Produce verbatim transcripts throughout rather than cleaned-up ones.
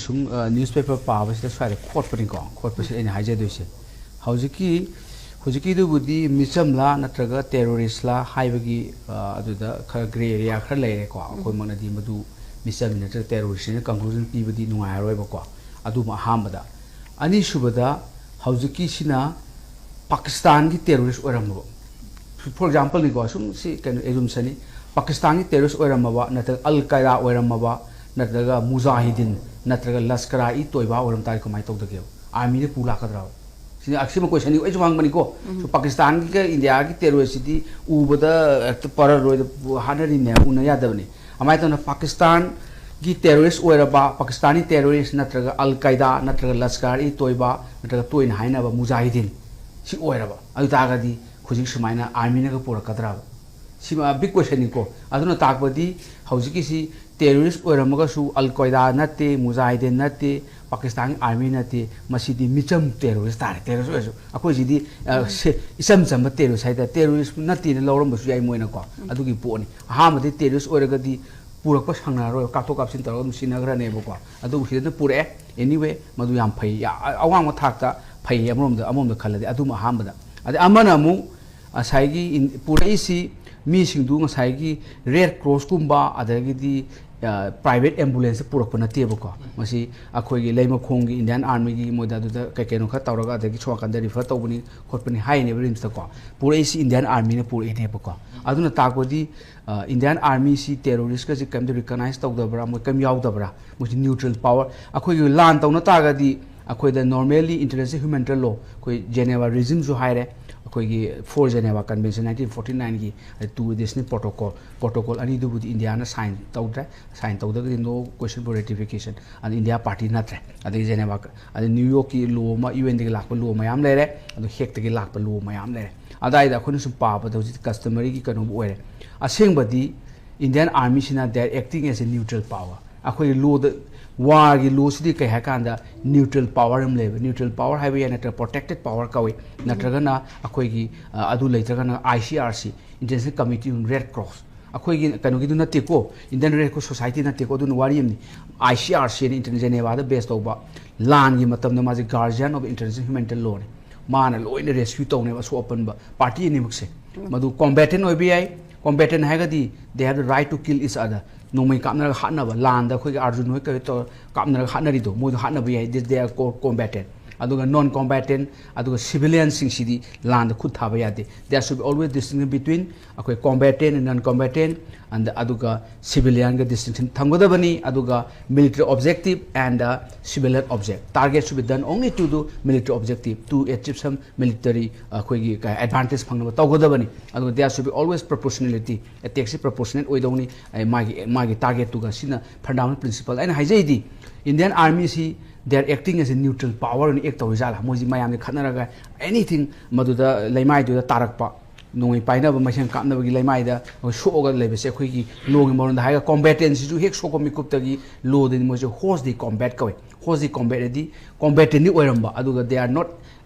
ꯁꯨꯝ ꯅ꯭ꯌꯨꯁꯄꯦꯄꯔ ꯄꯥꯕꯁꯤꯗ ꯁ꯭ꯋꯥꯏꯗ ꯈꯣꯠꯄꯅꯤꯀꯣ꯫ ꯈꯣꯠꯄꯁꯤꯗ ꯑꯩꯅ ꯍꯥꯏꯖꯗꯣꯏꯁꯦ, ꯍꯧꯖꯤꯛꯀꯤ ꯍꯧꯖꯤꯛꯀꯤꯗꯨꯕꯨꯗꯤ ꯃꯤꯆꯝꯂꯥ ꯅꯠꯇ꯭ꯔꯒ ꯇꯦꯔꯣꯔꯤꯁꯂꯥ ꯍꯥꯏꯕꯒꯤ ꯑꯗꯨꯗ ꯈꯔ ꯒ꯭ꯔꯦ ꯑꯦꯔꯤꯌꯥ ꯈꯔ ꯂꯩꯔꯦꯀꯣ꯫ ꯑꯩꯈꯣꯏꯃꯛꯅꯗꯤ ꯃꯗꯨ ꯃꯤꯆꯝꯅꯤ ꯅꯠꯇ꯭ꯔꯒ ꯇꯦꯔꯣꯔꯤꯁꯅꯤꯅ ꯀꯟꯀ꯭ꯂꯨꯖꯟ ꯄꯤꯕꯗꯤ ꯅꯨꯡꯉꯥꯏꯔꯔꯣꯏꯕꯀꯣ꯫ ꯑꯗꯨꯃ ꯑꯍꯥꯟꯕꯗ꯫ ꯑꯅꯤꯁꯨꯕꯗ, ꯍꯧꯖꯤꯛꯀꯤꯁꯤꯅ ꯄꯥꯀꯤꯁꯇꯥꯟꯒꯤ ꯇꯦꯔꯣꯔꯤꯁ ꯑꯣꯏꯔꯝꯃꯕ, ꯐꯣꯔ ꯑꯦꯛꯖꯥꯝꯄꯜꯅꯤꯀꯣ, ꯁꯨꯝ ꯁꯤ ꯀꯩꯅꯣ ꯑꯦꯖꯨꯝꯁꯟꯅꯤ, ꯄꯥꯀꯤꯁꯇꯥꯟꯒꯤ ꯇꯦꯔꯣꯔꯤꯁ ꯑꯣꯏꯔꯝꯃꯕ ꯅꯠꯇ꯭ꯔꯒ ꯑꯜ ꯀꯥꯏꯗꯥ ꯑꯣꯏꯔꯝꯃꯕ ꯅꯠꯇ꯭ꯔꯒ ꯃꯨꯖꯥꯍꯤꯗꯤꯟ ꯅꯠꯇ꯭ꯔꯒ ꯂꯁꯀꯔꯥ ꯏ ꯇꯣꯏꯕꯥ ꯑꯣꯏꯔꯝ ꯇꯥꯔꯗꯤ ꯀꯃꯥꯏꯅ ꯇꯧꯗꯒꯦꯕ? ꯑꯥꯔꯃꯤꯗ ꯄꯨ ꯂꯥꯛꯀꯗ꯭ꯔꯕ? ꯁꯤꯅ ꯑꯁꯤꯃ ꯀꯣꯏꯁꯟꯅꯤ ꯑꯩꯁꯨ ꯍꯪꯕꯅꯤꯀꯣ꯫ ꯁꯨꯝ ꯄꯥꯀꯤꯁꯇꯥꯟꯒꯤꯒ ꯏꯟꯗꯤꯌꯥꯒꯤ ꯇꯦꯔꯣꯔꯤꯁꯁꯤꯗꯤ ꯎꯕꯗ ꯍꯦꯛꯇ ꯄꯔꯔꯣꯏꯗ ꯍꯥꯠꯅꯔꯤꯅꯦ, ꯎꯅ ꯌꯥꯗꯕꯅꯤ꯫ ꯑꯗꯨꯃꯥꯏꯅ ꯇꯧꯅ ꯄꯥꯀꯤꯁꯇꯥꯟꯒꯤ ꯇꯦꯔꯣꯔꯤꯁ ꯑꯣꯏꯔꯕ, ꯄꯥꯀꯤꯁꯇꯥꯅꯤ ꯇꯦꯔꯣꯔꯤꯁ ꯅꯠꯇ꯭ꯔꯒ ꯑꯜ ꯀꯥꯏꯗꯥ ꯅꯠꯇ꯭ꯔꯒ ꯂꯁꯀꯥꯔ ꯏ ꯇꯣꯏꯕꯥ ꯅꯠꯇ꯭ꯔꯒ ꯇꯣꯏꯅ ꯍꯥꯏꯅꯕ ꯃꯨꯖꯥꯍꯤꯗꯤꯟ ꯁꯤ ꯑꯣꯏꯔꯕ ꯑꯗꯨ ꯇꯥꯔꯒꯗꯤ ꯍꯧꯖꯤꯛ ꯁꯨꯃꯥꯏꯅ ꯑꯥꯔꯃꯤꯅꯒ ꯄꯨꯔꯛꯀꯗ꯭ꯔꯕ? ꯁꯤꯃ ꯕꯤꯛ ꯀꯣꯏꯁꯟꯅꯤꯀꯣ꯫ ꯑꯗꯨꯅ ꯇꯥꯛꯄꯗꯤ ꯍꯧꯖꯤꯛꯀꯤꯁꯤ ꯇꯦꯔꯣꯔꯤꯁ ꯑꯣꯏꯔꯝꯃꯒꯁꯨ ꯑꯜ ꯀꯣꯏꯗꯥ ꯅꯠꯇꯦ, ꯃꯨꯖꯥꯍꯤꯗꯤꯟ ꯅꯠꯇꯦ, ꯄꯥꯀꯤꯁꯇꯥꯟꯒꯤ ꯑꯥꯔꯃꯤ ꯅꯠꯇꯦ, ꯃꯁꯤꯗꯤ ꯃꯤꯆꯝ ꯇꯦꯔꯣꯔꯤꯁ ꯇꯥꯔꯦ꯫ ꯇꯦꯔꯣꯔꯤꯁ ꯑꯣꯏꯔꯁꯨ ꯑꯩꯈꯣꯏꯁꯤꯗꯤ ꯑ, ꯁꯦ-, ꯏꯆꯝ ꯆꯝꯕ ꯇꯦꯔꯣꯔꯤꯁ ꯍꯥꯏꯇꯥꯔꯦ, ꯇꯦꯔꯣꯔꯤꯁ ꯅꯠꯇꯦꯅ ꯂꯧꯔꯝꯕꯁꯨ ꯌꯥꯏ ꯃꯣꯏꯅꯀꯣ꯫ ꯑꯗꯨꯒꯤ ꯄꯣꯠꯅꯤ꯫ ꯑꯍꯥꯟꯕꯗꯤ ꯇꯦꯔꯣꯔꯤꯁ ꯑꯣꯏꯔꯒꯗꯤ ꯄꯨꯔꯛꯄ ꯁꯪꯅꯔꯔꯣꯏ, ꯀꯥꯞꯊꯣꯛ ꯀꯥꯞꯁꯤꯟ ꯇꯧꯔꯒ ꯑꯗꯨꯝ ꯁꯤꯟꯅꯈ꯭ꯔꯅꯦꯕꯀꯣ꯫ ꯑꯗꯨꯕꯨ ꯁꯤꯗꯅ ꯄꯨꯔꯛꯑꯦ꯫ ꯑꯦꯅꯤꯋꯦ, ꯃꯗꯨ ꯌꯥꯝ ꯐꯩ, ꯌꯥ-, ꯑ-, ꯑꯋꯥꯡꯕ ꯊꯥꯛꯇ ꯐꯩ ꯑꯃꯔꯣꯝꯗ, ꯑꯃꯔꯣꯝꯗ ꯈꯜꯂꯗꯤ꯫ ꯑꯗꯨꯝ ꯑꯍꯥꯟꯕꯗ꯫ ꯑꯗꯩ ꯑꯃꯅ ꯑꯃꯨꯛ ꯉꯁꯥꯏꯒꯤ ꯏꯟ-, ꯄꯨꯔꯛꯏꯁꯤ ꯃꯤꯁꯤꯡꯗꯨ ꯉꯁꯥꯏꯒꯤ ꯔꯦꯗ ꯀ꯭ꯔꯣꯁꯀꯨꯝꯕ ꯑꯗꯒꯤꯗꯤ ꯄ꯭ꯔꯥꯏꯚꯦꯠ ꯑꯦꯝꯕꯨꯂꯦꯟꯁꯇ ꯄꯨꯔꯛꯄ ꯅꯠꯇꯦꯕꯀꯣ꯫ ꯃꯁꯤ ꯑꯩꯈꯣꯏꯒꯤ ꯂꯩꯃꯈꯣꯡꯒꯤ ꯏꯟꯗꯤꯌꯥꯟ ꯑꯥꯔꯃꯤꯒꯤ ꯃꯣꯏꯗ ꯑꯗꯨꯗ ꯀꯩ ꯀꯩꯅꯣ ꯈꯔ ꯇꯧꯔꯒ ꯑꯗꯒꯤ ꯁꯣꯝ ꯅꯥꯀꯟꯗ ꯔꯤꯐꯔ ꯇꯧꯕꯅꯤ ꯈꯣꯠꯄꯅꯤ ꯍꯥꯏꯅꯦꯕ ꯔꯤꯝꯁꯇꯀꯣ꯫ ꯄꯨꯔꯛꯏꯁꯤ ꯏꯟꯗꯤꯌꯥꯟ ꯑꯥꯔꯃꯤꯅ ꯄꯨꯔꯛꯏꯅꯦꯕꯀꯣ꯫ ꯑꯗꯨꯅ ꯇꯥꯛꯄꯗꯤ ꯏꯟꯗꯤꯌꯥꯟ ꯑꯥꯔꯃꯤꯁꯤ ꯇꯦꯔꯣꯔꯤꯁꯀꯁꯤ ꯀꯔꯤꯝꯇ ꯔꯤꯀꯛꯅꯥꯏꯁ ꯇꯧꯗꯕ꯭ꯔꯥ, ꯃꯣꯏ ꯀꯔꯤꯝ ꯌꯥꯎꯗꯕ꯭ꯔꯥ? ꯃꯣꯏꯁꯤ ꯅ꯭ꯌꯨꯇ꯭ꯔꯦꯜ ꯄꯥꯋꯔ꯫ ꯑꯩꯈꯣꯏꯒꯤ ꯂꯥꯟ ꯇꯧꯅ ꯇꯥꯔꯒꯗꯤ ꯑꯩꯈꯣꯏꯗ ꯅꯣꯔꯃꯦꯜꯂꯤ ꯏꯟꯇꯔꯅꯦꯁꯅꯦꯜ ꯍ꯭ꯌꯨꯃꯦꯅꯤꯇꯦꯔꯤꯌꯟ ꯂꯣ, ꯑꯩꯈꯣꯏ ꯖꯦꯅꯦꯕꯥ ꯔꯤꯖꯤꯝꯁꯨ ꯍꯥꯏꯔꯦ, ꯑꯩꯈꯣꯏꯒꯤ four Geneva convention nineteen forty ꯅꯥꯏꯟꯒꯤ, ꯇꯨ ꯑꯦꯗꯤꯁꯅꯦꯜ ꯄ꯭ꯔꯣꯇꯣꯀꯣꯜ, ꯄ꯭ꯔꯣꯇꯣꯀꯣꯜ ꯑꯅꯤꯗꯨꯕꯨꯗꯤ ꯏꯟꯗꯤꯌꯥꯅ ꯁꯥꯏꯟ ꯇꯧꯗ꯭ꯔꯦ, ꯁꯥꯏꯟ ꯇꯧꯗ꯭ꯔꯒꯗꯤ no question for ratification, ꯑꯗꯨ ꯏꯟꯗꯤꯌꯥ ꯄꯥꯔꯇꯤ ꯅꯠꯇ꯭ꯔꯦ꯫ ꯑꯗꯒꯤ ꯖꯦꯅꯦꯕꯥ, ꯑꯗꯩ ꯅ꯭ꯌꯨ ꯌꯣꯔꯛꯀꯤ ꯂꯣ ꯑꯃ, ꯌꯨ ꯑꯦꯟꯗꯒꯤ ꯂꯥꯛꯄ ꯂꯣ ꯃꯌꯥꯝ ꯂꯩꯔꯦ, ꯑꯗꯨ ꯍꯦꯛꯇꯒꯤ ꯂꯥꯛꯄ ꯂꯣ ꯃꯌꯥꯝ ꯂꯩꯔꯦ꯫ ꯑꯗꯥꯏꯗ ꯑꯩꯈꯣꯏꯅ ꯁꯨꯝ ꯄꯥꯕꯗ ꯍꯧꯖꯤꯛꯇꯤ ꯀꯁꯇꯃꯔꯤꯒꯤ ꯀꯩꯅꯣꯕꯨ ꯑꯣꯏꯔꯦ꯫ ꯑꯁꯦꯡꯕꯗꯤ ꯏꯟꯗꯤꯌꯥꯟ ꯑꯥꯔꯃꯤꯁꯤꯅ they are acting as a neutral power꯫ ꯑꯩꯈꯣꯏꯒꯤ ꯂꯣꯗ, ꯋꯥꯔꯒꯤ ꯂꯣꯁꯤꯗꯤ ꯀꯩ ꯍꯥꯏ ꯀꯥꯟꯗ ꯅ꯭ꯌꯨꯇ꯭ꯔꯦꯜ ꯄꯥꯋꯔ ꯑꯃ ꯂꯩꯕ, ꯅ꯭ꯌꯨꯇ꯭ꯔꯦꯜ ꯄꯥꯋꯔ ꯍꯥꯏꯕ ꯌꯥꯏ ꯅꯠꯇ꯭ꯔꯒ ꯄ꯭ꯔꯣꯇꯦꯛꯇꯦꯠ ꯄꯥꯋꯔ ꯀꯧꯏ, ꯅꯠꯇ꯭ꯔꯒꯅ ꯑꯩꯈꯣꯏꯒꯤ ꯑ, ꯑꯗꯨ ꯂꯩꯇ꯭ꯔꯒꯅ I C R C, international committee on red cross, ꯑꯩꯈꯣꯏꯒꯤ ꯀꯩꯅꯣꯒꯤꯗꯨ ꯅꯠꯇꯦꯀꯣ, ꯏꯟꯗꯤꯌꯟ ꯔꯦꯗ ꯀ꯭ꯔꯣꯁ ꯁꯣꯁꯥꯏꯇꯤ ꯅꯠꯇꯦꯀꯣ꯫ ꯑꯗꯨꯅ ꯋꯥꯔꯤ ꯑꯃꯅꯤ꯫ ꯑꯥꯏ ꯁꯤ ꯑꯥꯔ ꯁꯤ ꯍꯥꯏꯅ ꯏꯟꯇꯔ ꯖꯦꯅꯦꯚꯥꯗ ꯕꯦꯁ ꯇꯧꯕ ꯂꯥꯟꯒꯤ ꯃꯇꯝꯗ ꯃꯥꯁꯦ guardian of international humanitarian law ꯅꯤ꯫ ꯃꯥꯅ ꯂꯣꯏꯅ ꯔꯦꯁꯀ꯭ꯌꯨ ꯇꯧꯅꯦꯕ ꯑꯁꯣꯛ ꯑꯄꯟꯕ ꯄꯥꯔꯇꯤ ꯑꯅꯤꯃꯛꯁꯦ꯫ ꯃꯗꯨ ꯀꯣꯝꯕꯦꯇꯦꯟ ꯑꯣꯏꯕ ꯌꯥꯏ꯫ ꯀꯣꯝꯕꯦꯇꯦꯟ ꯍꯥꯏꯔꯒꯗꯤ they have the right to kill each other꯫ ꯅꯣꯡꯃꯩ ꯀꯥꯞꯅꯔꯒ ꯍꯥꯠꯅꯕ, ꯂꯥꯟꯗ ꯑꯩꯈꯣꯏꯒꯤ ꯑꯥꯔꯖꯨꯟ ꯍꯣꯏ ꯀꯔꯤ ꯇꯧꯔ ꯀꯥꯞꯅꯔꯒ ꯍꯥꯠꯅꯔꯤꯗꯣ ꯃꯣꯏꯗꯣ ꯍꯥꯠꯅꯕ ꯌꯥꯏ, they are combatant꯫ ꯑꯗꯨꯒ ꯅꯣꯟ ꯀꯣꯝꯕꯦꯇꯦꯟ ꯑꯗꯨꯒ ꯁꯤꯚꯤꯂꯤꯌꯟꯁꯤꯡꯁꯤꯗꯤ ꯂꯥꯟꯗ ꯈꯨꯠ ꯊꯥꯕ ꯌꯥꯗꯦ꯫ There should be always distinction between ꯑꯩꯈꯣꯏ combatant and non combatant꯫ ꯑꯗꯨꯒ ꯁꯤꯚꯤꯂꯤꯌꯟꯒ ꯗꯤꯁꯇꯤꯡꯁꯟ ꯊꯝꯒꯗꯕꯅꯤ꯫ ꯑꯗꯨꯒ military objective and civilian object target should be done only to the military objective to achieve some military ꯑꯩꯈꯣꯏꯒꯤ ꯑꯦꯗꯚꯥꯟꯇꯦꯖ ꯐꯪꯅꯕ ꯇꯧꯒꯗꯕꯅꯤ꯫ ꯑꯗꯨꯒ there should be always proportionality, ꯑꯦꯇꯦꯛꯁꯤ ꯄ꯭ꯔꯣꯄꯣꯔꯁꯅꯦꯠ ꯑꯣꯏꯗꯧꯅꯤ꯫ ꯑꯩ ꯃꯥꯒꯤ ꯃꯥꯒꯤ ꯇꯥꯔꯒꯦꯠꯇꯨꯒ꯫ ꯁꯤꯅ ꯐꯟꯗꯥꯃꯦꯟꯇꯜ ꯄ꯭ꯔꯤꯟꯁꯤꯄꯜ꯫ ꯑꯩꯅ ꯍꯥꯏꯖꯩꯗꯤ Indian ꯑꯥꯔꯃꯤꯁꯤ they are acting as a neutral power ꯑꯣꯏꯅ ꯑꯦꯛ ꯇꯧꯔꯤꯖꯥꯠꯂꯥ? ꯃꯣꯏꯁꯤ ꯃꯌꯥꯝꯁꯦ ꯈꯠꯅꯔꯒ ꯑꯦꯅꯤꯊꯤꯡ ꯃꯗꯨꯗ ꯂꯩꯃꯥꯏꯗꯨꯗ ꯇꯥꯔꯛꯄ, ꯅꯣꯡꯃꯩ ꯄꯥꯏꯅꯕ ꯃꯁꯦꯟ ꯀꯥꯞꯅꯕꯒꯤ ꯂꯩꯃꯥꯏꯗ ꯑꯩꯈꯣꯏ ꯁꯣꯛꯑꯒ ꯂꯩꯕꯁꯦ ꯑꯩꯈꯣꯏꯒꯤ ꯂꯣꯒꯤ ꯃꯔꯣꯟꯗ ꯍꯥꯏꯔꯒ ꯀꯣꯝꯕꯦꯇꯦꯟꯁꯤꯁꯨ ꯍꯦꯛ ꯁꯣꯛꯄ ꯃꯤꯀꯨꯞꯇꯒꯤ ꯂꯣꯗꯗꯤ ꯃꯣꯏꯁꯦ ꯍꯣꯁ ꯗꯤ ꯀꯣꯝꯕꯦꯠ ꯀꯧꯏ꯫ ꯍꯣꯁ ꯗꯤ ꯀꯣꯝꯕꯦꯠ ꯍꯥꯏꯗꯤ ꯀꯣꯝꯕꯦꯇꯦꯟꯗꯤ ꯑꯣꯏꯔꯝꯕ ꯑꯗꯨꯒ they are not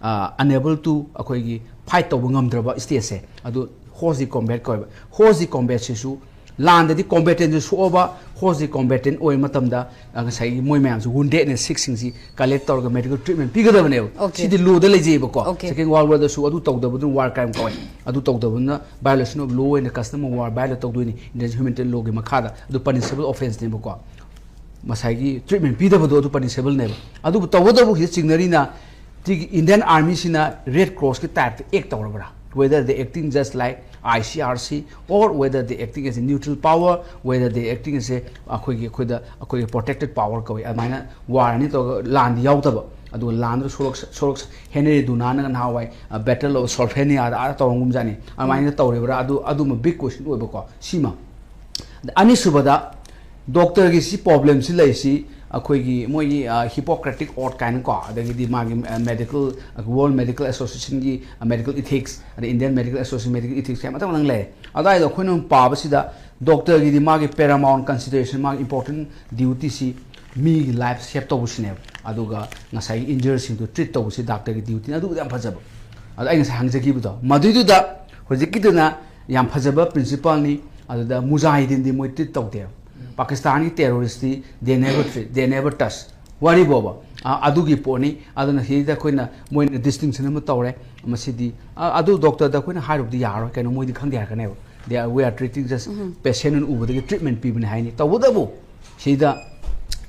unable to ꯑꯩꯈꯣꯏꯒꯤ ꯐꯥꯏꯠ ꯇꯧꯕ ꯉꯝꯗ꯭ꯔꯕ ꯁ꯭ꯇꯦꯖꯁꯦ ꯑꯗꯨ ꯍꯣꯁ ꯗꯤ ꯀꯣꯝꯕꯦꯠ ꯀꯧꯋꯦꯕ꯫ ꯍꯣꯁ ꯗꯤ ꯀꯣꯝꯕꯦꯠꯁꯤꯁꯨ ꯂꯥꯟꯗꯗꯤ ꯀꯣꯝꯕꯦꯇꯦꯟꯁꯤ ꯁꯣꯛꯑꯕ ꯍꯣꯁ ꯗꯤ ꯀꯣꯝꯕꯦꯇꯦꯟ ꯑꯣꯏꯕ ꯃꯇꯝꯗ ꯑ, ꯉꯁꯥꯏꯒꯤ ꯃꯣꯏ ꯃꯌꯥꯝꯁꯤ ꯋꯨꯟꯗꯦꯠꯅꯦ ꯁꯤꯛꯁꯤꯡꯁꯤ ꯀꯂꯦꯛ ꯇꯧꯔꯒ ꯃꯦꯗꯤꯀꯦꯜ ꯇ꯭ꯔꯤꯠꯃꯦꯟ ꯄꯤꯒꯗꯕꯅꯦꯕ꯫ Okay. ꯁꯤꯗꯤ ꯂꯣꯗ ꯂꯩꯖꯩꯑꯕꯀꯣ꯫ Okay. ꯁꯦꯀꯦꯟ ꯋꯥꯔꯜ ꯋꯥꯔꯗꯁꯨ ꯑꯗꯨ ꯇꯧꯗꯕꯗꯨꯅ ꯋꯥꯔ ꯀ꯭ꯔꯥꯏꯝ ꯀꯧꯋꯦ꯫ ꯑꯗꯨ ꯇꯧꯗꯕꯗꯨꯅ violation of law ꯑꯣꯏꯅ custom of war violate ꯇꯧꯗꯣꯏꯅꯤ, ꯏꯟꯇꯔꯅꯦꯁꯅꯦꯜ ꯍ꯭ꯌꯨꯃꯦꯅꯤꯇꯦꯔꯤꯌꯟ ꯂꯣꯒꯤ ꯃꯈꯥꯗ꯫ ꯑꯗꯨ ꯄꯅꯤꯁꯦꯕꯜ ꯑꯣꯐꯦꯟꯁꯅꯦꯕꯀꯣ꯫ ꯉꯁꯥꯏꯒꯤ ꯇ꯭ꯔꯤꯠꯃꯦꯟ ꯄꯤꯗꯕꯗꯣ ꯑꯗꯨ ꯄꯅꯤꯁꯦꯕꯜꯅꯦꯕ꯫ ꯑꯗꯨꯕꯨ ꯇꯧꯕꯇꯕꯨ ꯁꯤꯗ ꯆꯤꯡꯅꯔꯤꯅ ꯁꯤꯒꯤ ꯏꯟꯗꯤꯌꯟ ꯑꯥꯔꯃꯤꯁꯤꯅ ꯔꯦꯗ ꯀ꯭ꯔꯣꯁꯀꯤ ꯇꯥꯏꯞꯇ ꯑꯦꯛ ꯇꯧꯔꯕ꯭ꯔꯥ? Whether they acting just like I C R C or whether they acting as a neutral power, whether they acting as a ꯑꯩꯈꯣꯏꯒꯤ ꯑꯩꯈꯣꯏꯗ ꯑꯩꯈꯣꯏꯒꯤ ꯄ꯭ꯔꯣꯇꯦꯛꯇꯦꯠ ꯄꯥꯋꯔ ꯀꯧꯏ꯫ ꯑꯗꯨꯃꯥꯏꯅ ꯋꯥꯔ ꯑꯅꯤ ꯇꯧꯔꯒ ꯂꯥꯟꯗꯤ ꯌꯥꯎꯗꯕ ꯑꯗꯨꯒ ꯂꯥꯟꯗꯨꯗ ꯁꯣꯔꯣꯛ ꯁꯣꯔꯣꯛ ꯍꯦꯅꯔꯤ ꯗꯨꯅꯥꯅꯒ ꯅꯍꯥꯟꯋꯥꯏ ꯕꯦꯇꯜ ꯑꯣꯐ ꯁꯣꯜꯐꯦꯅꯤꯌꯥꯗ ꯑꯥꯗ ꯇꯧꯔꯝꯒꯨꯝꯖꯥꯠꯅꯤ꯫ ꯑꯗꯨꯃꯥꯏꯅ ꯇꯧꯔꯤꯕ꯭ꯔꯥ? ꯑꯗꯨ ꯑꯗꯨꯃ ꯕꯤꯛ ꯀꯣꯏꯁꯟ ꯑꯣꯏꯕꯀꯣ꯫ ꯁꯤꯃ ꯑꯅꯤꯁꯨꯕꯗ ꯗꯣꯛꯇꯔꯒꯤ ꯁꯤ ꯄ꯭ꯔꯣꯕ꯭ꯂꯦꯝꯁꯤ ꯂꯩꯔꯤꯁꯤ ꯑꯩꯈꯣꯏꯒꯤ ꯃꯣꯏꯒꯤ ꯍꯤꯄꯣꯀ꯭ꯔꯦꯇꯤꯛ ꯑꯣꯠ ꯀꯥꯏꯅꯀꯣ, ꯑꯗꯒꯤꯗꯤ ꯃꯥꯒꯤ ꯃꯦꯗꯤꯀꯦꯜ ꯋꯥꯔꯜ ꯃꯦꯗꯤꯀꯦꯜ ꯑꯦꯁꯣꯁꯤꯌꯦꯁꯟꯒꯤ ꯃꯦꯗꯤꯀꯦꯜ ꯏꯊꯤꯛꯁ, ꯑꯗꯩ Indian medical association medical ethics ꯀꯥꯏꯅ ꯃꯊꯪ ꯃꯊꯪ ꯂꯩꯔꯦ꯫ ꯑꯗꯨꯋꯥꯏꯗ ꯑꯩꯈꯣꯏꯅ ꯄꯥꯕꯁꯤꯗ ꯗꯣꯛꯇꯔꯒꯤꯗꯤ ꯃꯥꯒꯤ ꯄꯦꯔꯥꯃꯥꯎꯟ ꯀꯟꯁꯤꯗꯔꯦꯁꯟ, ꯃꯥꯒꯤ ꯏꯝꯄꯣꯔꯇꯦꯟ ꯗ꯭ꯌꯨꯇꯤꯁꯤ ꯃꯤꯒꯤ ꯂꯥꯏꯐ ꯁꯦꯞ ꯇꯧꯕꯁꯤꯅꯦꯕ꯫ ꯑꯗꯨꯒ ꯉꯁꯥꯏꯒꯤ ꯏꯟꯖꯔꯁꯤꯡꯗꯨ ꯇ꯭ꯔꯤꯠ ꯇꯧꯕꯁꯤ ꯗꯥꯛꯇꯔꯒꯤ ꯗ꯭ꯌꯨꯇꯤꯅꯤ꯫ ꯑꯗꯨꯕꯨꯗꯤ ꯌꯥꯝ ꯐꯖꯕ꯫ ꯑꯗꯣ ꯑꯩ ꯉꯁꯥꯏ ꯍꯪꯖꯈꯤꯕꯗꯣ ꯃꯗꯨꯏꯗꯨꯗ ꯍꯧꯖꯤꯛꯀꯤꯗꯨꯅ ꯌꯥꯝ ꯐꯖꯕ ꯄ꯭ꯔꯤꯟꯁꯤꯄꯜꯅꯤ꯫ ꯑꯗꯨꯗ ꯃꯨꯖꯥꯍꯤꯗꯤꯟꯗꯤ ꯃꯣꯏ ꯇ꯭ꯔꯤꯠ ꯇꯧꯗꯦꯕ꯫ ꯄꯥꯀꯤꯁꯇꯥꯟꯒꯤ ꯇꯦꯔꯣꯔꯤꯁꯇꯤ they never treat, they never touch꯫ ꯋꯥꯔꯤꯕꯣꯕ꯫ ꯑ, ꯑꯗꯨꯒꯤ ꯄꯣꯠꯅꯤ꯫ ꯑꯗꯨꯅ ꯁꯤꯗ ꯑꯩꯈꯣꯏꯅ, ꯃꯣꯏꯅ ꯗꯤꯁꯇꯤꯡꯁꯟ ꯑꯃ ꯇꯧꯔꯦ꯫ ꯃꯁꯤꯗꯤ, ꯑ, ꯑꯗꯨ ꯗꯣꯛꯇꯔꯗ ꯑꯩꯈꯣꯏꯅ ꯍꯥꯏꯔꯨꯕꯗꯤ ꯌꯥꯔꯣꯏ, ꯀꯩꯅꯣ ꯃꯣꯏꯗꯤ ꯈꯪꯗꯦ ꯍꯥꯏꯔꯛꯀꯅꯦꯕ꯫ They are, "We are treating just patient ꯑꯣꯏꯅ ꯎꯕꯗꯒꯤ ꯇ꯭ꯔꯤꯠꯃꯦꯟ ꯄꯤꯕꯅꯤ" ꯍꯥꯏꯅꯤ꯫ ꯇꯧꯕꯇꯕꯨ ꯁꯤꯗ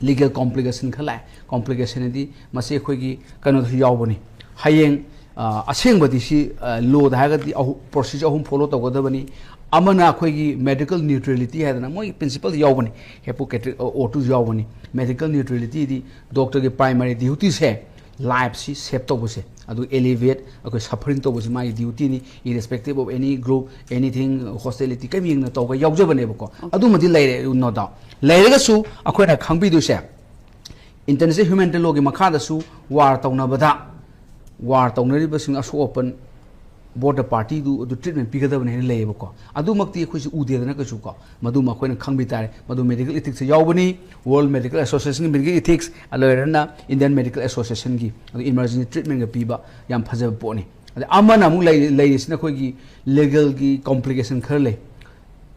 ꯂꯤꯒꯦꯜ ꯀꯣꯝꯄ꯭ꯂꯤꯀꯦꯁꯟ ꯈꯔ ꯂꯥꯛꯑꯦ꯫ ꯀꯣꯝꯄ꯭ꯂꯤꯀꯦꯁꯟ ꯍꯥꯏꯗꯤ ꯃꯁꯤ ꯑꯩꯈꯣꯏꯒꯤ ꯀꯩꯅꯣꯗꯁꯨ ꯌꯥꯎꯕꯅꯤ꯫ ꯍꯌꯦꯡ, ꯑ, ꯑꯁꯦꯡꯕꯗꯤ ꯁꯤ, ꯑ, ꯂꯣꯗ ꯍꯥꯏꯔꯒꯗꯤ ꯑꯍꯨ-, ꯄ꯭ꯔꯣꯁꯤꯖꯔ ꯑꯍꯨꯝ ꯐꯣꯂꯣ ꯇꯧꯒꯗꯕꯅꯤ꯫ ꯑꯃꯅ ꯑꯩꯈꯣꯏꯒꯤ ꯃꯦꯗꯤꯀꯦꯜ ꯅ꯭ꯌꯨꯇ꯭ꯔꯦꯂꯤꯇꯤ ꯍꯥꯏꯗꯅ ꯃꯣꯏꯒꯤ ꯄ꯭ꯔꯤꯟꯁꯤꯄꯜ ꯌꯥꯎꯕꯅꯤ, ꯍꯤꯄꯣꯀ꯭ꯔꯦꯇꯤꯛ ꯑꯣꯊꯇꯨꯁꯨ ꯌꯥꯎꯕꯅꯤ꯫ ꯃꯦꯗꯤꯀꯦꯜ ꯅ꯭ꯌꯨꯇ꯭ꯔꯦꯂꯤꯇꯤꯗꯤ ꯗꯣꯛꯇꯔꯒꯤ ꯄ꯭ꯔꯥꯏꯃꯥꯔꯤ ꯗ꯭ꯌꯨꯇꯤꯁꯦ ꯂꯥꯏꯐꯁꯤ ꯁꯦꯞ ꯇꯧꯕꯁꯦ, ꯑꯗꯨ ꯑꯦꯂꯤꯚꯦꯠ ꯑꯩꯈꯣꯏ ꯁꯐꯔꯤꯡ ꯇꯧꯕꯁꯦ ꯃꯥꯒꯤ ꯗ꯭ꯌꯨꯇꯤꯅꯤ, irrespective of any group, anything, hostility, ꯀꯔꯤꯝ ꯌꯦꯡꯅ ꯇꯧꯕ ꯌꯥꯎꯖꯕꯅꯦꯕꯀꯣ꯫ ꯑꯗꯨꯃꯗꯤ ꯂꯩꯔꯦ, no doubt꯫ ꯂꯩꯔꯒꯁꯨ ꯑꯩꯈꯣꯏꯅ ꯈꯪꯕꯤꯗꯣꯏꯁꯦ, ꯏꯟꯇꯔꯅꯦꯁꯅꯦꯜ ꯍ꯭ꯌꯨꯃꯦꯅꯤꯇꯦꯔꯤꯌꯟ ꯂꯣꯒꯤ ꯃꯈꯥꯗꯁꯨ ꯋꯥꯔ ꯇꯧꯅꯕꯗ, ꯋꯥꯔ ꯇꯧꯅꯔꯤꯕꯁꯤꯡ ꯑꯁꯣꯛ ꯑꯄꯟ ꯕꯣꯠꯇ ꯄꯥꯔꯇꯤꯗꯨ ꯑꯗꯨ ꯇ꯭ꯔꯤꯠꯃꯦꯟ ꯄꯤꯒꯗꯕꯅꯤ ꯍꯥꯏꯅ ꯂꯩꯌꯦꯕꯀꯣ꯫ ꯑꯗꯨꯃꯛꯇꯤ ꯑꯩꯈꯣꯏꯁꯨ ꯎꯗꯦꯗꯅ ꯀꯩꯁꯨ ꯀꯣ꯫ ꯃꯗꯨꯃ ꯑꯩꯈꯣꯏꯅ ꯈꯪꯕꯤ ꯇꯥꯔꯦ꯫ ꯃꯗꯨ ꯃꯦꯗꯤꯀꯦꯜ ꯏꯊꯤꯛꯁꯇ ꯌꯥꯎꯕꯅꯤ꯫ ꯋꯥꯔꯜ ꯃꯦꯗꯤꯀꯦꯜ ꯑꯦꯁꯣꯁꯤꯌꯦꯁꯟꯒꯤ ꯃꯦꯗꯤꯀꯦꯜ ꯏꯊꯤꯛꯁ, ꯂꯣꯏꯔꯒꯅ ꯏꯟꯗꯤꯌꯟ ꯃꯦꯗꯤꯀꯦꯜ ꯑꯦꯁꯣꯁꯤꯌꯦꯁꯟꯒꯤ, ꯑꯗꯨ ꯏꯃꯔꯖꯦꯟꯁꯤ ꯇ꯭ꯔꯤꯠꯃꯦꯟꯒ ꯄꯤꯕ ꯌꯥꯝ ꯐꯖꯕ ꯄꯣꯠꯅꯤ꯫ ꯑꯗꯩ ꯑꯃꯅ ꯑꯃꯨꯛ ꯂꯩ-, ꯂꯩꯔꯤꯁꯤꯅ ꯑꯩꯈꯣꯏꯒꯤ ꯂꯤꯒꯦꯜꯒꯤ ꯀꯣꯝꯄ꯭ꯂꯤꯀꯦꯁꯟ ꯈꯔ ꯂꯩ꯫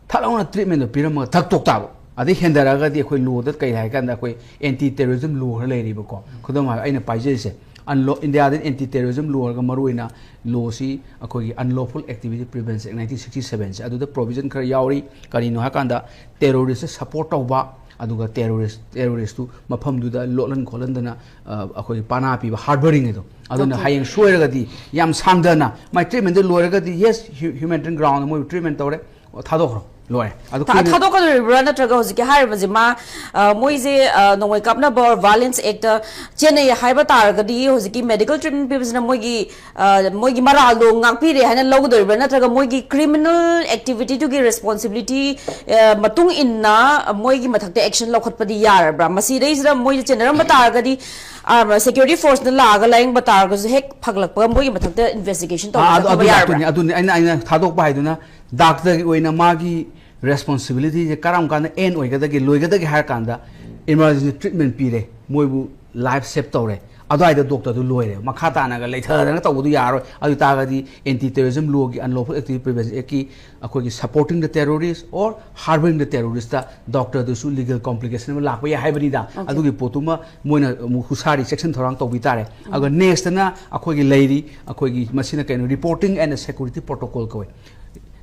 ꯊꯠ ꯂꯥꯎꯅ ꯇ꯭ꯔꯤꯠꯃꯦꯟꯗꯣ ꯄꯤꯔꯝꯃꯒ ꯊꯛ ꯇꯣꯛ ꯇꯥꯕ꯫ ꯑꯗꯩ ꯍꯦꯟꯗꯔꯛꯑꯒꯗꯤ ꯑꯩꯈꯣꯏ ꯂꯣꯗ ꯀꯩ ꯍꯥꯏ ꯀꯥꯟꯗ ꯑꯩꯈꯣꯏ ꯑꯦꯟꯇꯤ ꯇꯦꯔꯣꯔꯤꯖꯝ ꯂꯣ ꯈꯔ ꯂꯩꯔꯤꯕꯀꯣ꯫ ꯈꯨꯗꯝ ꯑꯣꯏꯅ ꯑꯩꯅ ꯄꯥꯏꯖꯔꯤꯁꯦ, ꯑꯟꯂꯣ-, ꯏꯟꯗꯤꯌꯥꯗ ꯑꯦꯟꯇꯤ ꯇꯦꯔꯣꯔꯤꯖꯝ ꯂꯣ ꯍꯥꯏꯔꯒ ꯃꯔꯨꯑꯣꯏꯅ ꯂꯣꯁꯤ ꯑꯩꯈꯣꯏꯒꯤ Unlawful Activity Prevention Act nineteen sixty seven ꯁꯦ, ꯑꯗꯨꯗ ꯄ꯭ꯔꯣꯚꯤꯖꯟ ꯈꯔ ꯌꯥꯎꯔꯤ꯫ ꯀꯔꯤꯅꯣ ꯍꯥꯏꯀꯥꯟꯗ ꯇꯦꯔꯣꯔꯤꯁꯇ ꯁꯞꯄꯣꯔꯠ ꯇꯧꯕ, ꯑꯗꯨꯒ ꯇꯦꯔꯣꯔꯤꯁ, ꯇꯦꯔꯣꯔꯤꯁꯇꯨ ꯃꯐꯝꯗꯨꯗ ꯂꯣꯠꯍꯟ ꯈꯣꯠꯍꯟꯗꯅ, ꯑ, ꯑꯩꯈꯣꯏꯒꯤ ꯄꯥꯅꯥ ꯄꯤꯕ, ꯍꯥꯔꯕꯔꯤꯡ ꯍꯥꯏꯗꯣ꯫ ꯑꯗꯨꯅ ꯍꯌꯦꯡ ꯁꯣꯏꯔꯒꯗꯤ ꯌꯥꯝ ꯁꯥꯡꯗꯅ ꯃꯥꯏ ꯇ꯭ꯔꯤꯠꯃꯦꯟꯗꯨ ꯂꯣꯏꯔꯒꯗꯤ, yes, ꯍ꯭ꯌꯨ-, ꯍ꯭ꯌꯨꯃꯦꯅꯤꯇꯦꯔꯤꯌꯟ ꯒ꯭ꯔꯥꯎꯟꯗ ꯃꯣꯏꯕꯨ ꯇ꯭ꯔꯤꯠꯃꯦꯟ ꯇꯧꯔꯦ, ꯑꯣ, ꯊꯥꯗꯣꯛꯈ꯭ꯔꯣ, ꯂꯣꯏꯔꯦ꯫ ꯑꯗꯨ ꯊꯥ-, ꯀꯨꯏꯅ ꯊꯥꯗꯣꯛꯀꯗꯣꯔꯤꯕ꯭ꯔꯥ? ꯅꯠꯇ꯭ꯔꯒ ꯍꯧꯖꯤꯛꯀꯤ ꯍꯥꯏꯔꯤꯕꯁꯤ ꯃꯥ, ꯑ, ꯃꯣꯏꯁꯦ, ꯑ, ꯅꯣꯡꯃꯩ ꯀꯥꯞꯅꯕ ꯑꯣꯔ ꯚꯥꯏꯂꯦꯟꯁ ꯑꯦꯛꯇ ꯆꯦꯟꯅꯩ ꯍꯥꯏꯕ ꯇꯥꯔꯒꯗꯤ ꯍꯧꯖꯤꯛꯀꯤ ꯃꯦꯗꯤꯀꯦꯜ ꯇ꯭ꯔꯤꯠꯃꯦꯟ ꯄꯤꯕꯁꯤꯅ ꯃꯣꯏꯒꯤ, ꯑ, ꯃꯣꯏꯒꯤ ꯃꯔꯥꯜꯗꯣ ꯉꯥꯛꯄꯤꯔꯦ ꯍꯥꯏꯅ ꯂꯧꯒꯗꯣꯔꯤꯕ꯭ꯔꯥ? ꯅꯠꯇ꯭ꯔꯒ ꯃꯣꯏꯒꯤ ꯀ꯭ꯔꯤꯃꯤꯅꯦꯜ ꯑꯦꯛꯇꯤꯚꯤꯇꯤꯗꯨꯒꯤ ꯔꯦꯁꯄꯣꯟꯁꯤꯕꯤꯂꯤꯇꯤ, ꯑ, ꯃꯇꯨꯡ ꯏꯟꯅ ꯃꯣꯏꯒꯤ ꯃꯊꯛꯇ ꯑꯦꯛꯁꯟ ꯂꯧꯈꯠꯄꯗꯤ ꯌꯥꯔꯕ꯭ꯔꯥ? ꯃꯁꯤꯗꯩꯁꯤꯗ ꯃꯣꯏꯁꯦ ꯆꯦꯟꯅꯔꯝꯕ ꯇꯥꯔꯒꯗꯤ, ꯑ, ꯁꯦꯀ꯭ꯌꯨꯔꯤꯇꯤ ꯐꯣꯔꯁꯅ ꯂꯥꯛꯑꯒ ꯂꯥꯌꯦꯡꯕ ꯇꯥꯔꯒꯁꯨ ꯍꯦꯛ ꯐꯒꯠꯂꯛꯄꯒ ꯃꯣꯏꯒꯤ ꯃꯊꯛꯇ ꯏꯟꯚꯦꯁꯇꯤꯒꯦꯁꯟ ꯑꯥ, ꯇꯧꯕ ꯑꯗꯨ, ꯈꯣꯠꯄ ꯑꯗꯨ ꯌꯥꯔꯕ꯭ꯔꯥ? ꯂꯥꯛꯇꯣꯏꯅꯤ꯫ ꯑꯗꯨꯅꯤ ꯑꯩꯅ, ꯑꯩꯅ ꯊꯥꯗꯣꯛꯄ ꯍꯥꯏꯗꯨꯅ ꯗꯥꯛꯇꯔꯒꯤ ꯑꯣꯏꯅ ꯃꯥꯒꯤ ꯔꯦꯁꯄꯣꯟꯁꯤꯕꯤꯂꯤꯇꯤꯁꯦ ꯀꯔꯝ ꯀꯥꯟꯗ ꯑꯦꯟ ꯑꯣꯏꯒꯗꯒꯦ, ꯂꯣꯏꯒꯗꯒꯦ ꯍꯥꯏꯔ ꯀꯥꯟꯗ ꯏꯃꯥꯔꯖꯦꯟꯁꯤ ꯇ꯭ꯔꯤꯠꯃꯦꯟ ꯄꯤꯔꯦ, ꯃꯣꯏꯕꯨ ꯂꯥꯏꯐ ꯁꯦꯞ ꯇꯧꯔꯦ꯫ ꯑꯗꯨꯋꯥꯏꯗ ꯗꯣꯛꯇꯔꯗꯨ ꯂꯣꯏꯔꯦ꯫ ꯃꯈꯥ ꯇꯥꯅꯒ ꯂꯩꯊꯗꯅ ꯇꯧꯕꯗꯨ ꯌꯥꯔꯣꯏ꯫ ꯑꯗꯨ ꯇꯥꯔꯒꯗꯤ Anti Terrorism Lawꯒꯤ, Unlawful Activity Prevention Actꯀꯤ ꯑꯩꯈꯣꯏꯒꯤ Supporting the Terrorist or Harbouring the Terroristꯇ ꯗꯣꯛꯇꯔꯗꯨꯁꯨ legal complication ꯑꯃ ꯂꯥꯛꯄ ꯌꯥꯏ ꯍꯥꯏꯕꯅꯤꯗ꯫ Okay. ꯑꯗꯨꯒꯤ ꯄꯣꯠꯇꯨꯃ ꯃꯣꯏꯅ ꯑꯃꯨꯛ ꯍꯨꯁꯥꯔꯤ ꯆꯦꯛꯁꯤꯟ ꯊꯧꯔꯥꯡ ꯇꯧꯕꯤ ꯇꯥꯔꯦ꯫ ꯑꯗꯨꯒ nextꯅ ꯑꯩꯈꯣꯏꯒꯤ ꯂꯩꯔꯤ, ꯑꯩꯈꯣꯏꯒꯤ ꯃꯁꯤꯅ ꯀꯩꯅꯣ, Reporting and Security Protocol ꯀꯧꯋꯦ꯫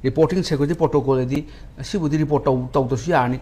Reporting Security Protocol ꯍꯥꯏꯗꯤ, ꯑꯁꯤꯕꯨꯗꯤ report ꯇꯧ-, ꯇꯧꯗ꯭ꯔꯁꯨ ꯌꯥꯔꯅꯤ,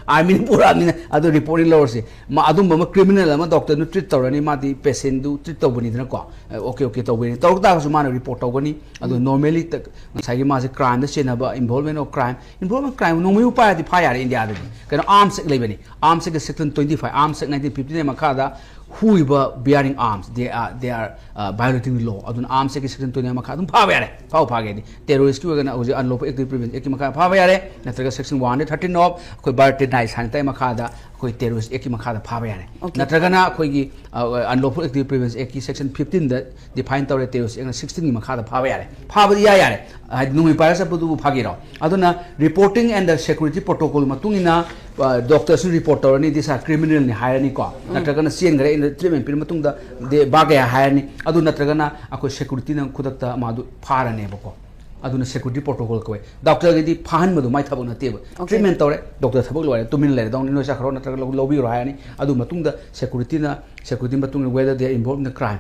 armyꯅ ꯄꯨꯔꯛꯑꯕꯅꯤꯅ, ꯑꯗꯨ reportꯇꯤ ꯂꯧꯔꯁꯤ꯫ ꯃꯥ ꯑꯗꯨꯝꯕ ꯑꯃ criminal ꯑꯃ ꯗꯣꯛꯇꯔꯅ treat ꯇꯧꯔꯅꯤ, ꯃꯥꯗꯤ patientꯗꯨ treat ꯇꯧꯕꯅꯤꯗꯅꯀꯣ꯫ ꯑ, okay, okay, ꯇꯧꯕꯅꯤ꯫ ꯇꯧꯔꯛ ꯇꯥꯔꯒꯁꯨ ꯃꯥꯅ report ꯇꯧꯒꯅꯤ꯫ ꯑꯗꯨ normally ꯉꯁꯥꯏꯒꯤ ꯃꯥꯁꯦ crimeꯗ ꯆꯦꯟꯅꯕ, involvement of crime, involvement crime ꯅꯣꯡꯃꯩꯕꯨ ꯄꯥꯏꯔꯗꯤ ꯐꯥ ꯌꯥꯔꯦ ꯏꯟꯗꯤꯌꯥꯗꯗꯤ꯫ ꯀꯩꯅꯣ, Arms Act ꯂꯩꯕꯅꯤ꯫ Arms Actꯀꯤ section twenty five, Arms Act nineteen fifty nine ꯃꯈꯥꯗ whoever bearing arms, they are, they are, uh, violating the law. ꯑꯗꯨꯅ Arms Actꯀꯤ section twenty nine ꯃꯈꯥ ꯑꯗꯨꯝ ꯐꯥꯕ ꯌꯥꯔꯦ, ꯐꯥꯎ ꯐꯥꯒꯦꯗꯤ꯫ Terroristꯀꯤ ꯑꯣꯏꯔꯒꯅ ꯍꯧꯖꯤꯛ Unlawful Activity Prevention Actꯀꯤ ꯃꯈꯥ ꯐꯥꯕ ꯌꯥꯔꯦ, ꯅꯠꯇ꯭ꯔꯒ section one thirteen of ꯑꯩꯈꯣꯏ Bharat National ꯇ ꯃꯈꯥꯗ ꯑꯩꯈꯣꯏ Terrorist Actꯀꯤ ꯃꯈꯥꯗ ꯐꯥꯕ ꯌꯥꯔꯦ꯫ Okay. ꯅꯠꯇ꯭ꯔꯒꯅ ꯑꯩꯈꯣꯏꯒꯤ, ꯑ, Unlawful Activity Prevention Actꯀꯤ section fifteenꯗ define ꯇꯧꯔꯦ, Terrorist Actꯅ sixteenꯒꯤ ꯃꯈꯥꯗ ꯐꯥꯕ ꯌꯥꯔꯦ꯫ ꯐꯥꯕꯗꯤ ꯏꯌꯥ ꯌꯥꯔꯦ, ꯍꯥꯏꯗꯤ ꯅꯣꯡꯃꯩ ꯄꯥꯏꯔ ꯆꯠꯄꯗꯨꯕꯨ ꯐꯥꯒꯤꯔꯣ? ꯑꯗꯨꯅ Reporting and the Security Protocol ꯃꯇꯨꯡ ꯏꯟꯅ, ꯑ, ꯗꯣꯛꯇꯔꯁꯨ report ꯇꯧꯔꯅꯤ, "This are criminalꯅꯤ" ꯍꯥꯏꯔꯅꯤꯀꯣ, ꯅꯠꯇ꯭ꯔꯒꯅ ꯆꯦꯟꯈ꯭ꯔꯦ, ꯑꯩꯅ treatment ꯄꯤꯔ ꯃꯇꯨꯡꯗ "ꯗꯦ ꯕꯥꯒ ꯒꯌꯥ" ꯍꯥꯏꯔꯅꯤ꯫ ꯑꯗꯨ ꯅꯠꯇ꯭ꯔꯒꯅ ꯑꯩꯈꯣꯏ securityꯅ ꯈꯨꯗꯛꯇ ꯃꯥꯗꯨ ꯐꯥꯔꯅꯦꯕꯀꯣ꯫ ꯑꯗꯨꯅ Security Protocol ꯀꯧꯋꯦ꯫ ꯗꯣꯛꯇꯔꯒꯤꯗꯤ ꯐꯥꯍꯟꯕꯗꯣ ꯃꯥꯏ ꯊꯕꯛ ꯅꯠꯇꯦꯕ꯫ Okay. Treatment ꯇꯧꯔꯦ, ꯗꯣꯛꯇꯔ ꯊꯕꯛ ꯂꯣꯏꯔꯦ, ꯇꯨꯃꯤꯟꯅ ꯂꯩꯔꯦ, "ꯅꯣꯏ ꯆꯠꯈ꯭ꯔꯣ, ꯅꯠꯇ꯭ꯔꯒ ꯂꯧ-, ꯂꯧꯕꯤꯔꯣ" ꯍꯥꯏꯔꯅꯤ꯫ ꯑꯗꯨ ꯃꯇꯨꯡꯗ securityꯅ, security ꯃꯇꯨꯡꯗ whether they are involved in the crime,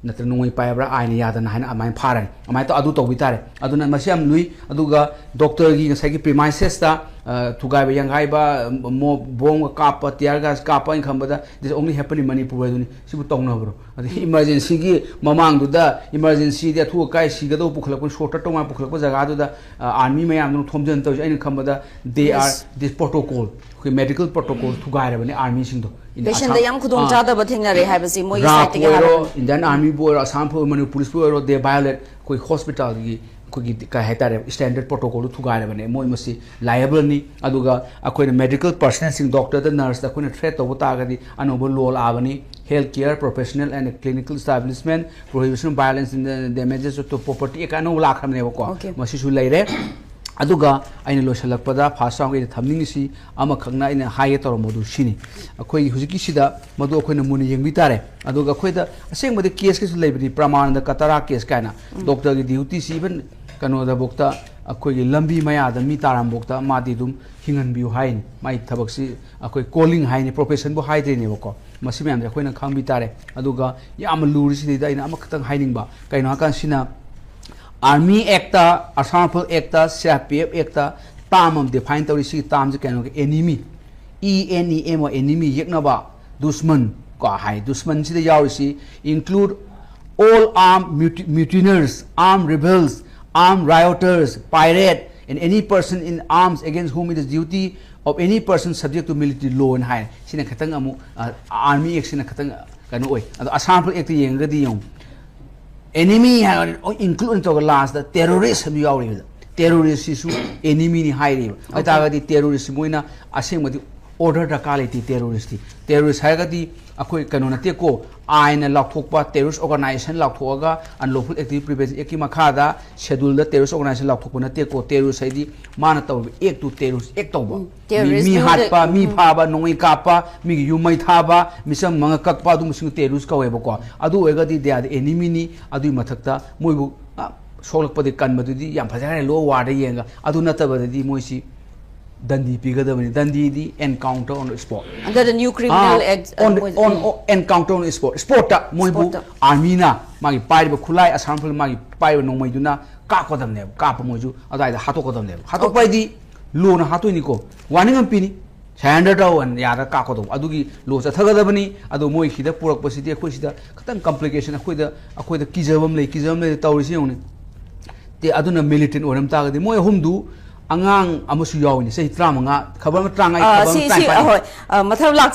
ꯅꯠꯇ꯭ꯔꯒ ꯅꯣꯡꯃꯩ ꯄꯥꯏꯕ꯭ꯔꯥ, ꯑꯥꯏꯟꯅ ꯌꯥꯗꯅ ꯍꯥꯏꯅ ꯑꯗꯨꯃꯥꯏꯅ ꯐꯥꯔꯅꯤ꯫ ꯑꯗꯨꯃꯥꯏꯅ ꯇꯧ-, ꯑꯗꯨ ꯇꯧꯕꯤ ꯇꯥꯔꯦ꯫ ꯑꯗꯨꯅ ꯃꯁꯤ ꯌꯥꯝ ꯂꯨꯏ꯫ ꯑꯗꯨꯒ ꯗꯣꯛꯇꯔꯒꯤ ꯉꯁꯥꯏꯒꯤ premisesꯇ, ꯑ, ꯊꯨꯒꯥꯏꯕ, ꯌꯥꯡꯒꯥꯏꯕ, ꯃꯣ-, ꯕꯣꯝꯒ ꯀꯥꯞꯄ, tear gas ꯀꯥꯞꯄ, ꯑꯩꯅ ꯈꯟꯕꯗ this only happen in Manipur ꯍꯥꯏꯗꯨꯅꯤ꯫ ꯁꯤꯕꯨ ꯇꯧꯅꯕ꯭ꯔꯣ? ꯑꯗꯩ emergencyꯒꯤ ꯃꯃꯥꯡꯗꯨꯗ emergencyꯗ ꯑꯊꯨ ꯑꯀꯥꯏ ꯁꯤꯒꯗꯧꯕ ꯄꯨꯈꯠꯂꯛꯄ, ꯁꯣꯔꯠ ꯇꯧꯉꯥꯏ ꯄꯨꯈꯠꯂꯛꯄ ꯖꯒꯥꯗꯨꯗ, ꯑ, army ꯃꯌꯥꯝꯗꯨꯅ ꯊꯣꯝꯖꯤꯟ ꯇꯧꯔꯤꯁꯦ꯫ ꯑꯩꯅ ꯈꯟꯕꯗ they are, yes, this protocol, ꯑꯩꯈꯣꯏ medical protocol ꯊꯨꯒꯥꯏꯔꯕꯅꯦ armyꯁꯤꯡꯗꯣ꯫ Patientꯗ ꯑꯁꯥꯝ-, ꯌꯥꯝ ꯈꯨꯗꯣꯡ ꯑꯥ꯫ ꯆꯥꯗꯕ ꯊꯦꯡꯅꯔꯦ ꯍꯥꯏꯕꯁꯤ ꯃꯣꯏꯒꯤ RAFꯀꯨ sideꯇꯒꯤ ꯑꯣꯏꯔꯣ, ꯍꯥꯏꯔꯕꯅꯤ꯫ Indian Armyꯕꯨ ꯑꯣꯏꯔꯣ, Assam Police, Manipur Policeꯄꯨ ꯑꯣꯏꯔꯣ, they violate ꯑꯩꯈꯣꯏꯒꯤ ꯀꯩ ꯍꯥꯏꯇꯥꯔꯦ, standard protocolꯗꯨ ꯊꯨꯒꯥꯏꯔꯕꯅꯦ꯫ ꯃꯣꯏ ꯃꯁꯤ liableꯅꯤ꯫ ꯑꯗꯨꯒ ꯑꯩꯈꯣꯏꯅ medical personnelꯁꯤꯡ, doctorꯗ, nurseꯇ ꯑꯩꯈꯣꯏꯅ threat ꯇꯧꯕ ꯇꯥꯔꯒꯗꯤ ꯑꯅꯧꯕ law ꯂꯥꯛꯑꯕꯅꯤ, Health Care Professional and Clinical Establishment Prohibition of Violence in the Damages to Property Act ꯑꯅꯧꯕ ꯂꯥꯛꯈ꯭ꯔꯕꯅꯦꯕꯀꯣ꯫ Okay. ꯃꯁꯤꯁꯨ ꯂꯩꯔꯦ꯫ ꯑꯗꯨꯒ ꯑꯩꯅ ꯂꯣꯏꯁꯤꯜꯂꯛꯄꯗ ꯐꯥꯔꯁ ꯔꯥꯎꯟꯒꯤ ꯑꯩꯅ ꯊꯝꯅꯤꯡꯉꯤꯁꯤ ꯑꯃꯈꯛꯅ ꯑꯩꯅ ꯍꯥꯏꯒꯦ ꯇꯧꯔꯝꯕꯗꯨ ꯁꯤꯅꯤ꯫ ꯑꯩꯈꯣꯏꯒꯤ ꯍꯧꯖꯤꯛꯀꯤꯁꯤꯗ ꯃꯗꯨ ꯑꯩꯈꯣꯏꯅ ꯃꯨꯟꯅ ꯌꯦꯡꯕꯤ ꯇꯥꯔꯦ꯫ ꯑꯗꯨꯒ ꯑꯩꯈꯣꯏꯗ ꯑꯁꯦꯡꯕꯗꯤ ꯀꯦꯁꯀꯤꯁꯨ ꯂꯩꯕꯅꯤ, ꯄ꯭ꯔꯃꯥꯅꯟꯗ ꯀꯇꯥꯔꯥ ꯀꯦꯁ ꯀꯥꯏꯅ꯫ ꯎꯝ꯫ ꯗꯣꯛꯇꯔꯒꯤ ꯗ꯭ꯌꯨꯇꯤꯁꯤ ꯏꯚꯟ ꯀꯩꯅꯣꯗꯐꯥꯎꯗ, ꯑꯩꯈꯣꯏꯒꯤ ꯂꯝꯕꯤ ꯃꯌꯥꯗ ꯃꯤ ꯇꯥꯔꯝꯐꯥꯎꯗ ꯃꯥꯗꯤ ꯑꯗꯨꯝ ꯍꯤꯡꯍꯟꯕꯤꯌꯨ ꯍꯥꯏꯅꯤ꯫ ꯃꯥꯒꯤ ꯊꯕꯛꯁꯤ ꯑꯩꯈꯣꯏ ꯀꯣꯂꯤꯡ ꯍꯥꯏꯅꯤ, ꯄ꯭ꯔꯣꯐꯦꯁꯟꯕꯨ ꯍꯥꯏꯗ꯭ꯔꯤꯅꯦꯕꯀꯣ꯫ ꯃꯁꯤ ꯃꯌꯥꯝꯁꯦ ꯑꯩꯈꯣꯏꯅ ꯈꯪꯕꯤ ꯇꯥꯔꯦ꯫ ꯑꯗꯨꯒ ꯌꯥꯝꯅ ꯂꯨꯔꯤꯁꯤꯗꯩꯗ ꯑꯩꯅ ꯑꯃꯈꯛꯇꯪ ꯍꯥꯏꯅꯤꯡꯕ, ꯀꯩꯅꯣ ꯍꯥꯏꯀꯥꯟꯁꯤꯅ, Army Act, Assam Rifle Act, C R P F Act, term ꯑꯃ define ꯇꯧꯔꯤ꯫ ꯁꯤꯒꯤ termꯁꯦ ꯀꯩꯅꯣꯒꯤ enemy, E N E M Y, enemy, ꯌꯦꯛꯅꯕ, ꯗꯨꯁꯃꯟ ꯀꯣ ꯍꯥꯏ꯫ ꯗꯨꯁꯃꯟꯁꯤꯗ ꯌꯥꯎꯔꯤꯁꯤ include all armed muti-, mutineers, armed rebels, armed rioters, pirate, and any person in arms against whom it is duty of any person subject to military law ꯅ ꯍꯥꯏ꯫ ꯁꯤꯅ ꯈꯤꯇꯪ ꯑꯃꯨꯛ, ꯑ, Army Act ꯁꯤꯅ ꯈꯤꯇꯪ ꯀꯩꯅꯣ ꯑꯣꯏ꯫ ꯑꯗꯣ Assam Rifle Act ꯌꯦꯡꯉꯒꯗꯤ ꯌꯦꯡꯉꯨ, enemy ꯍꯥꯏꯔꯒ include ꯑꯣꯏꯅ ꯇꯧꯔꯒ ꯂꯥꯁꯇ terrorist ꯑꯃ ꯌꯥꯎꯔꯤꯕꯗ, terrorist ꯁꯤꯁꯨ enemy ꯅꯤ ꯍꯥꯏꯔꯤꯕ꯫ ꯑꯣꯏꯇꯥꯔꯒꯗꯤ terrorist ꯁꯤ ꯃꯣꯏꯅ ꯑꯁꯦꯡꯕꯗꯤ order ꯗꯔꯀꯥꯔ ꯂꯩꯇꯦ꯫ Terrorist ꯇꯤ, terrorist ꯍꯥꯏꯔꯒꯗꯤ ꯑꯩꯈꯣꯏ ꯀꯩꯅꯣ ꯅꯠꯇꯦꯀꯣ, ꯑꯥꯏꯟꯅ ꯂꯥꯎꯊꯣꯛꯄ, terrorist organization ꯂꯥꯎꯊꯣꯛꯑꯒ Unlawful Activity Prevention Act ꯀꯤ ꯃꯈꯥꯗ schedule ꯗ terrorist organization ꯂꯥꯎꯊꯣꯛꯄ ꯅꯠꯇꯦꯀꯣ꯫ Terrorist ꯍꯥꯏꯗꯤ ꯃꯥꯅ ꯇꯧꯔꯤꯕ act ꯇꯨ terrorist act ꯇꯧꯕ꯫ ꯎꯝ, ꯃꯤ, terrorist ꯃꯤ ꯇꯤ ꯍꯥꯠꯄ, ꯎꯝ, ꯃꯤ ꯎꯝ꯫ ꯐꯥꯕ, ꯅꯣꯡꯃꯩ ꯀꯥꯞꯄ, ꯃꯤꯒꯤ ꯌꯨꯝ ꯃꯩ ꯊꯥꯕ, ꯃꯤꯆꯝ ꯃꯉꯥ ꯀꯛꯄ, ꯑꯗꯨꯝꯕꯁꯤꯡꯗꯨ terrorist ꯀꯧꯋꯦꯕꯀꯣ꯫ ꯑꯗꯨ ꯑꯣꯏꯔꯒꯗꯤ they are the enemy ꯅꯤ꯫ ꯑꯗꯨꯒꯤ ꯃꯊꯛꯇ ꯃꯣꯏꯕꯨ, ꯑ, ꯁꯣꯛꯂꯛꯄꯗꯤ ꯀꯟꯕꯗꯨꯗꯤ ꯌꯥꯝ ꯐꯖꯈ꯭ꯔꯦ, law of war ꯗ ꯌꯦꯡꯉꯒ꯫ ꯑꯗꯨ ꯅꯠꯇꯕꯗꯗꯤ ꯃꯣꯏꯁꯤ ꯗꯟꯗꯤ ꯄꯤꯒꯗꯕꯅꯤ꯫ ꯗꯟꯗꯤꯗꯤ encounter on the spot꯫ Under the new criminal ah, act, on the, ꯃꯣꯏ-, on, um. On encounter on the spot꯫ Spot ꯇ ꯃꯣꯏꯕꯨ spot ꯇ꯫ Army ꯅ ꯃꯥꯒꯤ ꯄꯥꯏꯔꯤꯕ ꯈꯨꯠꯂꯥꯏ, Assam Rifle ꯃꯥꯒꯤ ꯄꯥꯏꯔꯤꯕ ꯅꯣꯡꯃꯩꯗꯨꯅ ꯀꯥꯞꯀꯗꯕꯅꯦꯕ꯫ ꯀꯥꯞꯄ ꯃꯣꯏꯁꯨ ꯑꯗꯨꯋꯥꯏꯗ ꯍꯥꯠꯇꯣꯛꯀꯗꯕꯅꯦꯕ꯫ ꯍꯥꯠꯇꯣꯛꯄ Okay꯫ ꯍꯥꯏꯗꯤ law ꯅ ꯍꯥꯠꯇꯣꯏꯅꯤꯀꯣ꯫ Warning ꯑꯃ ꯄꯤꯅꯤ꯫ Surrender ꯇꯧ ꯑꯅ ꯌꯥꯔꯒ ꯀꯥꯞꯀꯗꯧꯕ꯫ ꯑꯗꯨꯒꯤ law ꯆꯠꯊꯒꯗꯕꯅꯤ꯫ ꯑꯗꯣ ꯃꯣꯏ ꯁꯤꯗ ꯄꯨꯔꯛꯄꯁꯤꯗꯤ ꯑꯩꯈꯣꯏ ꯁꯤꯗ ꯈꯤꯇꯪ complication, ꯑꯩꯈꯣꯏꯗ, ꯑꯩꯈꯣꯏꯗ ꯀꯤꯖꯕ ꯑꯃ ꯂꯩ, ꯀꯤꯖꯕ ꯑꯃ ꯂꯩ ꯇꯧꯔꯤꯁꯤ ꯌꯦꯡꯉꯨꯅꯦ꯫ ꯇꯦ, ꯑꯗꯨꯅ militant ꯑꯣꯏꯔꯝ ꯇꯥꯔꯒꯗꯤ ꯃꯣꯏ ꯑꯍꯨꯝꯗꯨ ꯑꯉꯥꯡ ꯑꯃꯁꯨ ꯌꯥꯎꯏꯅꯦ, ꯆꯍꯤ ꯇꯔꯥꯃꯉꯥ, ꯈꯕꯔ ꯑꯃ ꯇꯔꯥꯃꯉꯥ, ꯑ, ꯈꯕꯔ ꯑꯃ ꯁꯤ, ꯁꯤ, ꯇꯔꯥꯅꯤꯄꯥꯟ꯫ ꯑꯍꯣꯏ, ꯑ, ꯃꯊꯪ ꯂꯥꯛꯆ-